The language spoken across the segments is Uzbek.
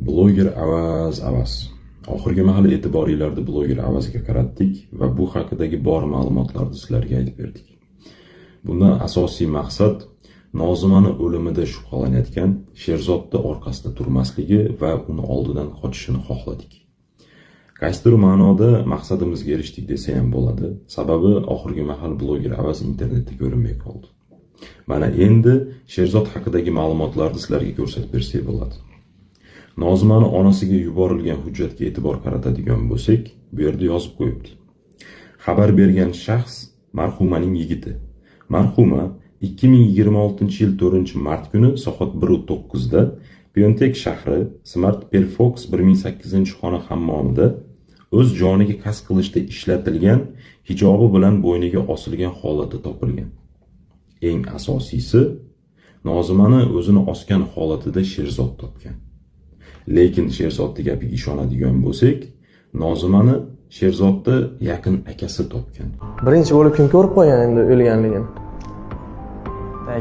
Bloger Avaz Avaz. Oxirgi mahal e'tiboringlarni bloger Avazga qaratdik va bu haqidagi bor ma'lumotlarni sizlarga aytib berdik. Bundan asosiy maqsad Nozimani o'limida shubhalanayotgan Sherzodni orqasida turmasligi va uni oldidan qochishini xohladik. Qaysidir ma'noda maqsadimizga erishdik desa ham bo'ladi. Sababi oxirgi mahal bloger Avaz internetda ko'rinmay qoldi. Mana endi Sherzod haqidagi ma'lumotlarni sizlarga ko'rsatib bersak bo'ladi. Nozimani onasiga yuborilgan hujjatga e'tibor qaratadigan bo'lsak, bu yerda yozib qo'yibdi. Xabar bergan shaxs marhumaning yigiti. Marhuma 2026-yil 4-mart kuni soat 1:09 da Piontek shahri Smart Perfox 1008-xona hammomida o'z joniga qasd qilishda ishlatilgan hijobi bilan bo'yniga osilgan holatda topilgan. Eng asosiysi, Nozimani o'zini osgan holatida Sherzod topgan. Lekin Sherzodni gapiga ishonadigan bo'lsak, Nozimani Sherzodni yaqin akasi topgan. Birinchi bo'lib kim ko'rib qolgan endi o'lganligini?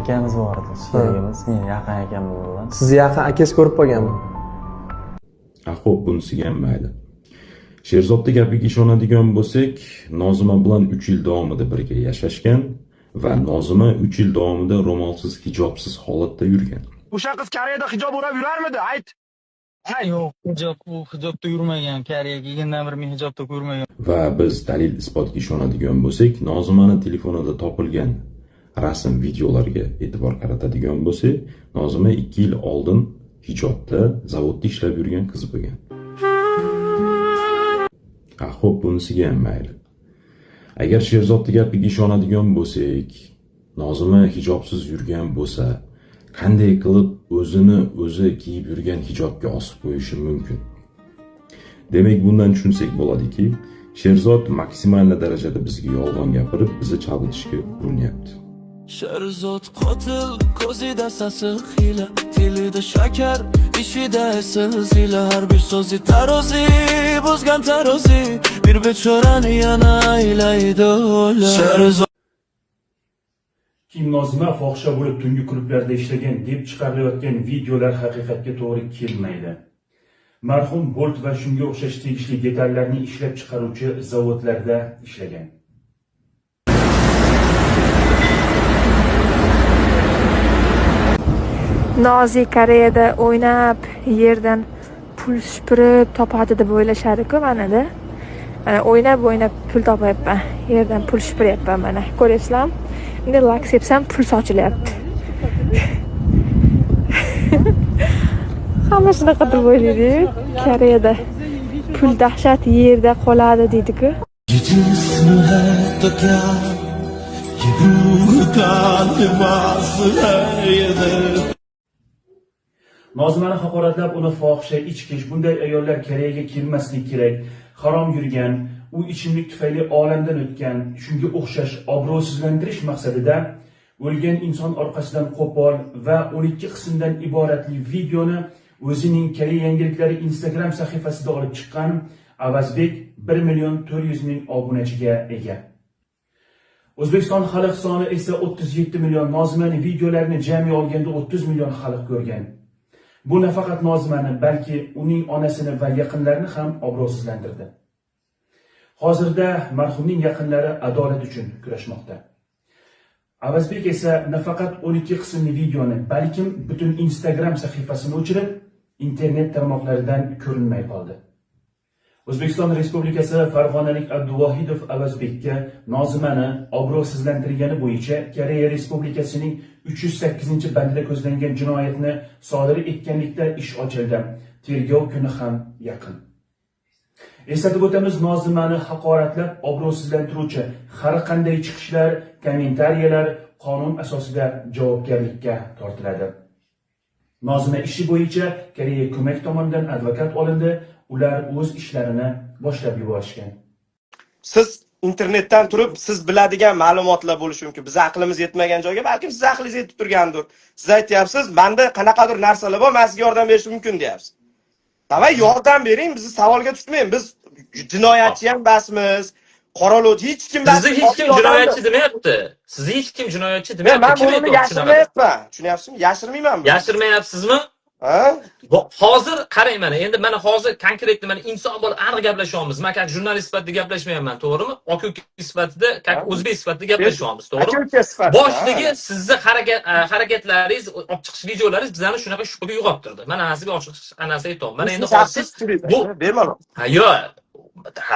Akamiz bor edi, sherigimiz, men yaqin akam bo'ladi. Sizni yaqin akangiz ko'rib qolganmi? A xo'p, bunisiga ham mayli. Sherzodni gapiga ishonadigan bo'lsak, Nozima bilan 3 yil davomida birga yashashgan va Nozima 3 yil davomida ro'molsiz, hijobsiz holatda yurgan. O'sha qiz Koreyada hijob o'rab yurarmidi? Ayt. Ha, yo'q, hijob, u hijobda yurmagan, Koreyaga kelgandan beri men hijobda ko'rmagan. Va biz dalil isbotga ishonadigan bo'lsak, Nozimani telefonida topilgan rasm, videolarga e'tibor qaratadigan bo'lsak, Nozima 2 yil oldin hijobda zavodda ishlab yurgan qiz bo'lgan. Ha, xo'p, bunisiga ham mayli. Agar Sherzodni gapiga ishonadigan bo'lsak, Nozima hijobsiz yurgan bo'lsa, qanday qilib o'zini o'zi kiyib yurgan hijobga osib qo'yishi mumkin? Demak, bundan tushunsak bo'ladiki, Sherzod maksimal darajada bizga yolg'on gapirib, bizni chalg'itishga urinyapti. Sherzod qotil, ko'zida sasiq hiyla, tilida shakar, ishida esa zila. Har bir so'zi tarozi, buzgan tarozi, bir bechorani yana aylaydi o'la. Sherzod Kim Nozima fohisha bo'lib tungi klublarda ishlagan deb chiqarilayotgan videolar haqiqatga to'g'ri kelmaydi. Marhum bolt va shunga o'xshash tegishli detallarni ishlab chiqaruvchi zavodlarda ishlagan. Nozi Koreyada o'ynab, yerdan pul supurib topadi deb o'ylashadi-ku manada. Mana o'ynab o'ynab pul topyapman. Yerdan pul supuryapman mana. Ko'ryapsizlarmi? Endi lak sepsam pul sochilyapti. Hamma shunaqa deb o'ylaydi-yu. Koreyada pul dahshat yerda qoladi deydi-ku. ये जिस्म है तो क्या, ये रूह का लिबास है, ये दिल Nozimani haqoratlab, uni fohisha, ichkish, bunday ayollar Koreyaga kelmaslik kerak, harom yurgan, u ichimlik tufayli olamdan o'tgan, shunga o'xshash obro'sizlantirish maqsadida o'lgan inson orqasidan qo'pol va 12 qismdan iboratli videoni o'zining Koreya yangiliklari Instagram sahifasida olib chiqqan Avazbek 1 million 400 ming obunachiga ega. O'zbekiston xalq soni esa 37 million. Nozimani videolarini jami olganda 30 million xalq ko'rgan. Bu nafaqat Nozimani, balki uning onasini va yaqinlarini ham obro'sizlantirdi. Hozirda marhumning yaqinlari adolat uchun kurashmoqda. Avazbek esa nafaqat 12 qismli videoni, balkim butun Instagram sahifasini o'chirib, internet tarmoqlaridan ko'rinmay qoldi. O'zbekiston Respublikasi Farg'onalik Abduvohidov Avazbekka Nozimani obro'sizlantirgani bo'yicha Koreya Respublikasining 308-bandida ko'zlangan jinoyatni sodir etganlikda ish ochildi. Tergov kuni ham yaqin. Eslatib o'tamiz, Nozimani haqoratlab obro'sizlantiruvchi har qanday chiqishlar, kommentariyalar qonun asosida javobgarlikka tortiladi. Nozima ishi bo'yicha Koreya ko'mak tomonidan advokat olindi, ular o'z ishlarini boshlab yuborishgan. Siz internetdan turib, siz biladigan ma'lumotlar bo'lishi mumkin. Biz aqlimiz yetmagan joyga balkim siz aqlingiz yetib turgandir. Siz aytyapsiz, menda qanaqadir narsalar bor, men sizga yordam berishim mumkin deyapsiz. Давай yordam bering, bizni savolga tutmang. Biz jinoyatchi ham emasmiz, qoralovchi hech kim Sizni hech kim jinoyatchi demayapti. Sizni hech kim jinoyatchi Men demayapti. man Kim buni aytyapti shunaqa? yashirmayapman. Tushunyapsizmi? Yashirmayman buni. Yashirmayapsizmi? Ha? Hozir qarang mana, endi mana hozir konkretni mana inson bo'lib aniq gaplashyapmiz. Men как jurnalist sifatida gaplashmayapman, to'g'rimi? Aka-uka sifatida, как o'zbek sifatida gaplashyapmiz, to'g'rimi? Aka-uka sifatida. Boshidagi sizni harakatlaringiz, olib chiqish videolaringiz bizani shunaqa shubhaga uyg'otib turdi. Mana sizga ochiq narsa aytyapman. Mana endi hozir bu bemalol. Ha, yo'q.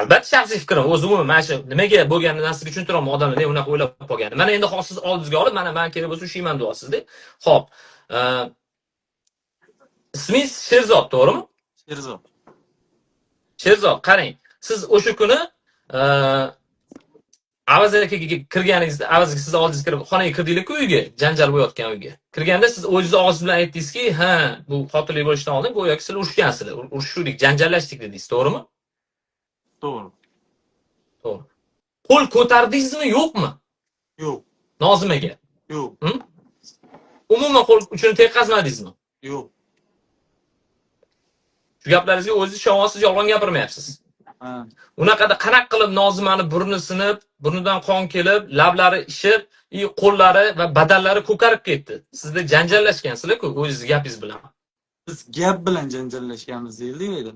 Albatta shaxsiy fikrim, o'zim mana shu nimaga bo'lgan narsaga tushuntiraman odamlar nega unaqa o'ylab qolgan. Mana endi hozir siz oldingizga olib, mana men kerak bo'lsa ushlayman deyapsiz-da. Xo'p. Ismingiz Sherzod, to'g'rimi? Sherzod. Sherzod, qarang. Siz o'sha kuni Avaz akaga kirganingizda, Avaz aka sizni oldingizga kirib, xonaga kirdinglar-ku uyga, janjal bo'layotgan uyga. Kirganda siz o'zingiz og'zingiz bilan aytdingizki, ha, bu qotillik bo'lishidan oldin go'yoki sizlar urushgansizlar, urushuvdik, janjallashdik dedingiz, to'g'rimi? To'g'ri. To'g'ri. Qo'l ko'tardingizmi, yo'qmi? Yo'q. Nozimaga? Yo'q. Umuman qo'l uchini tekkazmadingizmi? Yo'q. Shu gaplaringizga o'zingiz ishonyapsiz, yolg'on gapirmayapsiz. Ha. Unaqada qanaqa qilib Nozimani burni sinib, burnidan qon kelib, lablari ishib, qo'llari va badanlari ko'karib ketdi. Sizda janjallashgansizlar-ku o'zingiz gapingiz bilan. Biz gap bilan janjallashganmiz deyildi.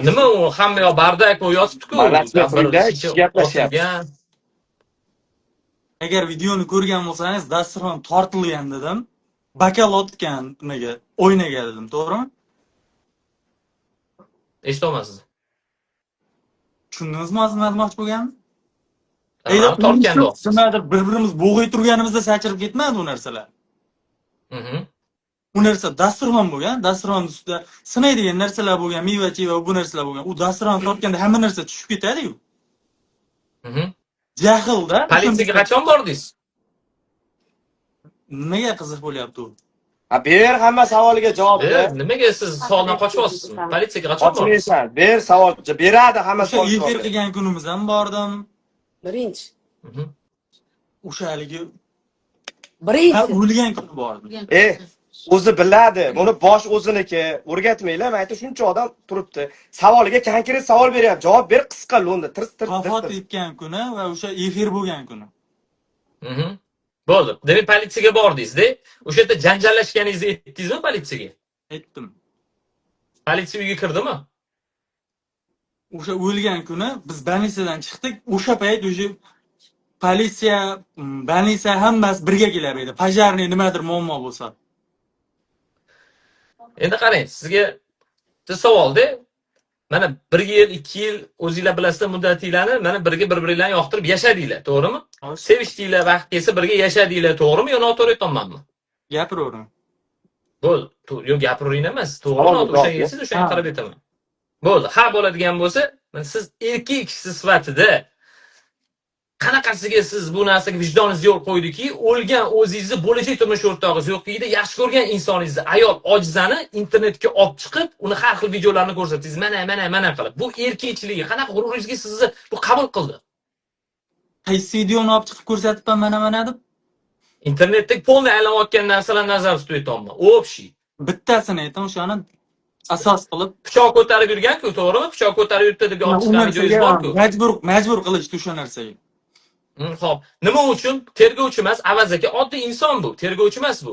Nima u hamma yoq bardak u yotibdi-ku. Gaplashyapti. Agar videoni ko'rgan bo'lsangiz, dasturxon tortilgan dedim, bakal otgan nimaga, o'ynaga dedim, to'g'rimi? Eshitolmassiz. Tushundingizmi hozir nima demoqchi bo'lganimni? Tortganda nimadir bir-birimiz bo'g'ay turganimizda sachirib ketmadi u narsalar. U narsa dasturxon bo'lgan, dasturxon ustida sinaydigan narsalar bo'lgan, meva-cheva bu narsalar bo'lgan. U dasturxon tortganda hamma narsa tushib ketadi-yu. Jahlda. Politsiyaga qachon bordingiz? Nimaga qiziq bo'lyapti u? Ha, ber hamma savoliga javob ber. Nimaga siz savoldan qochyapsiz? Politsiyaga qachon bordingiz? Ber savol, beradi hamma savol. Efir qilgan kunimiz ham bordim. Birinchi. O'sha haligi birinchi o'lgan kuni bordim. O'zi biladi, buni bosh o'ziniki, o'rgatmanglar, men aytdim shuncha odam turibdi. Savoliga konkret savol beryapti, javob ber qisqa lo'nda, tirs tirs. Vafot etgan kuni va o'sha efir bo'lgan kuni. Bo'ldi. Demak, politsiyaga bordingiz-da. O'sha yerda janjallashganingizni aytdingizmi politsiyaga? Aytdim. Politsiya uyga kirdimi? O'sha o'lgan kuni biz больницаdan chiqdik. O'sha payt o'sha politsiya, больница hammasi birga kelar edi. Пожарный nimadir muammo bo'lsa. Endi qarang, sizga bitta savolda. Mana 1 yil, 2 yil o'zingizlar bilasizlar muddatinglarni, mana birga bir-biringlarni yoqtirib yashadinglar, to'g'rimi? Sevishdinglar, vaqt kelsa birga yashadinglar, to'g'rimi yo noto'g'ri aytyapmanmi? Gapiravering. Bo'ldi, yo'q gapiravering emas, to'g'rimi noto'g'ri o'shanga kelsangiz o'shanga qarab aytaman. Bo'ldi, ha bo'ladigan bo'lsa, mana siz erkak kishi sifatida qanaqasiga siz bu narsaga vijdoningiz yo'l qo'ydiki, o'lgan o'zingizni bo'lajak turmush o'rtog'ingiz yo'qligida yaxshi ko'rgan insoningizni, ayol ojizani internetga olib chiqib, uni har xil videolarni ko'rsatdingiz, mana mana mana qilib. Bu erkakchiligi qanaqa g'ururingizga sizni bu qabul qildi? Qaysi videoni olib chiqib ko'rsatibman mana mana deb? Internetda polni aylanayotgan narsalarni nazarda tutib aytyapman. Общий. Bittasini ayting, o'shani asos qilib. Pichoq ko'tarib yurgan-ku, to'g'rimi? Pichoq ko'tarib yuribdi deb olib chiqqan videongiz bor-ku. Majbur qilishdi o'sha narsaga. Xo'p, nima uchun tergovchi emas, Avaz aka oddiy inson bu, tergovchi emas bu.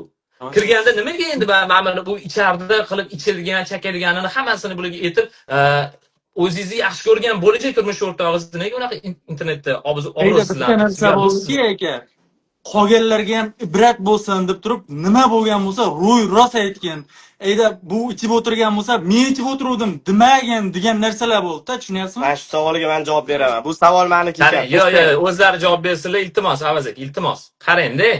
Kirganda nimaga endi mana bu icharda qilib ichilgan, chakilganini hammasini bularga aytib, o'zingizni yaxshi ko'rgan bo'lajak turmush o'rtog'ingizni nega unaqa internetda obro'sizlantirib? Narsa bo'ldiki aka, qolganlarga ham ibrat bo'lsin deb turib, nima bo'lgan bo'lsa, ro'y rost aytgan. Ayda bu ichib o'tirgan bo'lsa, men ichib o'tiruvdim demagin degan narsalar bo'ldi-da, tushunyapsizmi? Mana shu savolga men javob beraman. Bu savol meniki ekan. Yo'q, yo'q, o'zlari javob bersinlar, iltimos, Avaz aka, iltimos. Qarang-da.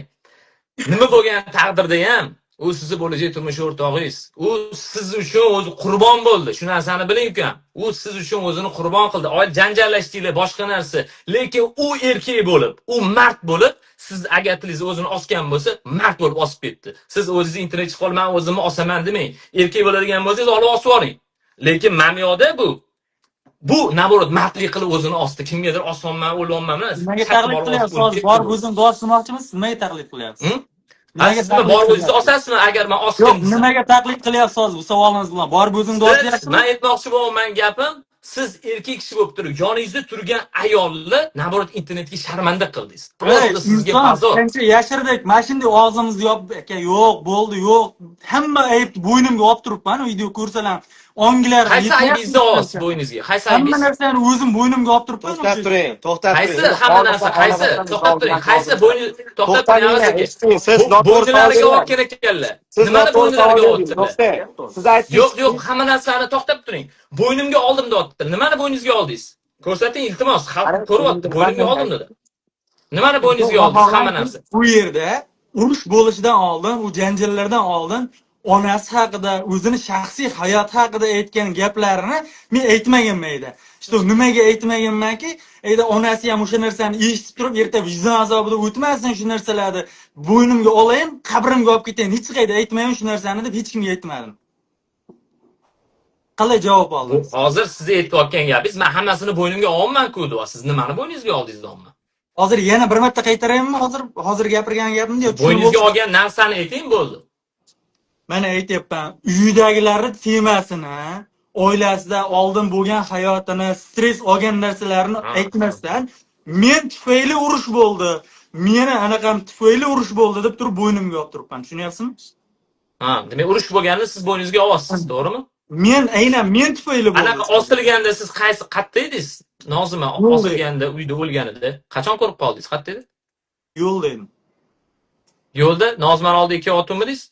Nima bo'lgan taqdirda ham u sizni bo'lajak turmush o'rtog'ingiz. U siz uchun o'zi qurbon bo'ldi. Shu narsani biling ukam. U siz uchun o'zini qurbon qildi. Oil janjallashdinglar, boshqa narsa. Lekin u erkak bo'lib, u mard bo'lib, siz agar tilingiz o'zini osgan bo'lsa, mard bo'lib osib ketdi. Siz o'zingiz internetga chiqib olib, men o'zimni osaman demang. Erkak bo'ladigan bo'lsangiz, olib osib yuboring. Lekin mamyoda bu naborot mardlik qilib o'zini osdi. Kimgadir osonman, o'lyapman emas. Nimaga taqlid qilyapsiz? Hozir borib o'zimni osmoqchimisiz? Nimaga taqlid qilyapsiz? Siz borib o'zingiz osasizmi agar men osgan desam? Yo'q, nimaga taqlid qilyapsiz hozir bu savolingiz bilan? Borib o'zingizni osyapsizmi? Men aytmoqchi bo'lgan gapim, Siz erkak kishi bo'lib turib, yoningizda turgan ayolni наоборот internetga sharmanda qildingiz. Просто sizga Inson позор. Qancha yashirdik, mana shunday og'zimizni yopib, aka, yo'q, bo'ldi, yo'q. Hamma aybni bo'ynimga olib turibman, video ko'rsalar, onglar Qaysi aybingizni olasiz bo'yningizga? Qaysi Hamma aybingiz? narsani o'zim bo'ynimga olib turibman. To'xtab turing, to'xtab Qaysi turing. hamma narsa, qaysi? To'xtab turing. Qaysi bo'yni to'xtab turing, Avaz aka. Eshiting, siz Bu noto'g'ri bo'ynilariga savol olgan ekanlar. Siz Nimani noto'g'ri bo'ynilariga savol berdingiz, oldilar? to'xtang. Siz aytdingiz. Yo'q, yo'q, hamma narsani to'xtab turing. Bo'ynimga oldim deyapti. Nimani bo'yningizga oldingiz? Ko'rsating, iltimos, xalq ko'ryapti. Bo'ynimga oldim dedi. Nimani bo'yningizga oldingiz? Hamma narsa. Bu yerda urush bo'lishidan oldin, u janjallardan oldin onasi haqida, o'zini shaxsiy hayoti haqida aytgan gaplarini men aytmaganman edi. Что nimaga aytmaganmanki, ayda onasi ham o'sha narsani eshitib turib, erta vijdon azobida o'tmasin shu narsalarni. Bo'ynimga olayin, qabrimga olib ketayin, hech qayerda aytmayin shu narsani deb hech kimga aytmadim. Qalay javob oldim? Hozir siz aytayotgan gapingiz, men hammasini bo'ynimga olman-ku, deyapsiz. Siz nimani bo'yningizga oldingiz deyapman? Hozir yana bir marta qaytaraymi? Hozir gapirgan gapimni yo tushunib Bo'yningizga olgan narsani ayting, bo'ldi. Mana aytyapman, uyidagilarni temasini, oilasida oldin bo'lgan hayotini, stress olgan narsalarini aytmasdan, men tufayli urush bo'ldi, meni anaqam tufayli urush bo'ldi deb turib bo'ynimga olib turibman. Tushunyapsizmi? Ha, demak urush bo'lganda siz bo'yningizga olasiz, to'g'rimi? Men aynan men tufayli bo'ldi. Anaqa osilganda siz qaysi qayerda edingiz? Nozima Yo'lda. osilganda uyda o'lganida qachon ko'rib qoldingiz? Qayerda edi? Yo'lda edim. Yo'lda Nozimani oldiga kelyotganmidingiz?